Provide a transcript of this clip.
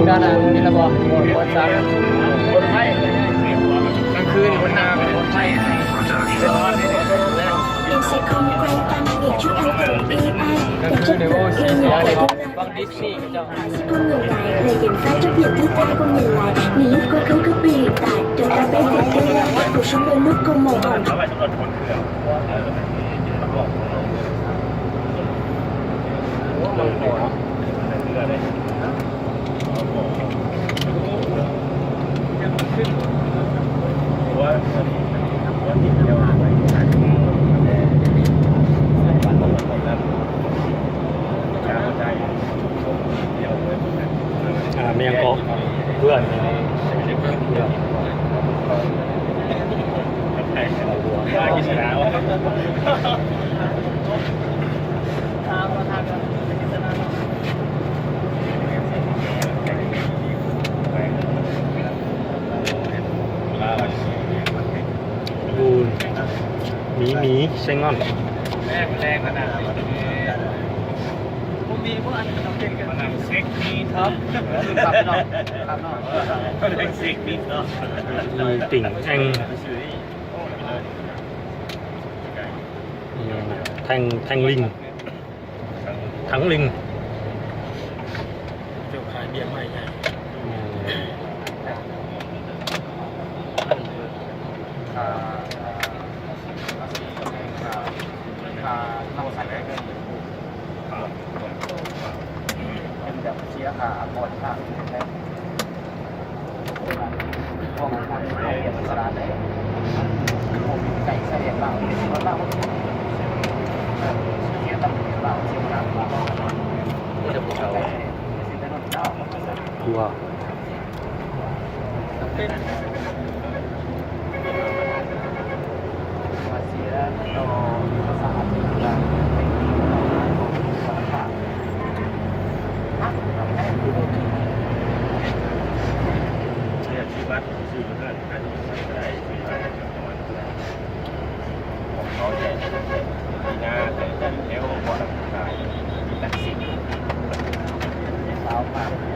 ການນີ້ລະບໍ່ ຄົນສັກ ຄົນໄພ ກາງຄືນຄົນໜ້າເປັນຄົນໄພ Em sẽ không quay tăng nhiệt trước anh cùng Y Ai. Để chất lượng Y Nhật của tương lai. Sẽ không ngừng tái, lời kiểm soát trách nhiệm thứ tha không nhìn lại. Nhìn lướt quá khứ cướp đi hiện tại. Trường cao bếp của tương lai. Cuộc sống đôi lúc không màu hồng. ອ່າ ແມ່ນກໍເພື່ອນ ເພື່ອນ ໂອ້ຍ ມີ ມີ ເຊັງອອນ ແລກ ແລກ ບໍ່ມີ ບໍ່ອັນ ເຊັກມີທັບ ເຊັກມີທັບ ມີຕິ່ງແອ່ງ ແທ່ງ ແທ່ງລິງ ຖັງລິງ ເຈົ້າຂາຍເບຍໃໝ່ໃຫຍ່ ແມ່ນ ຄ່າ ຄ່າ ຄ່າ ຄ່າ ເປັນແບບເສຍຄ່າອາກອນຄ່າ ຂອງເຂົາແທ້ ມີໜ້າແທ້ ແລ້ວບໍ່ຮັບຂາຍ ມີຕັດສິນ ຊາວພາກ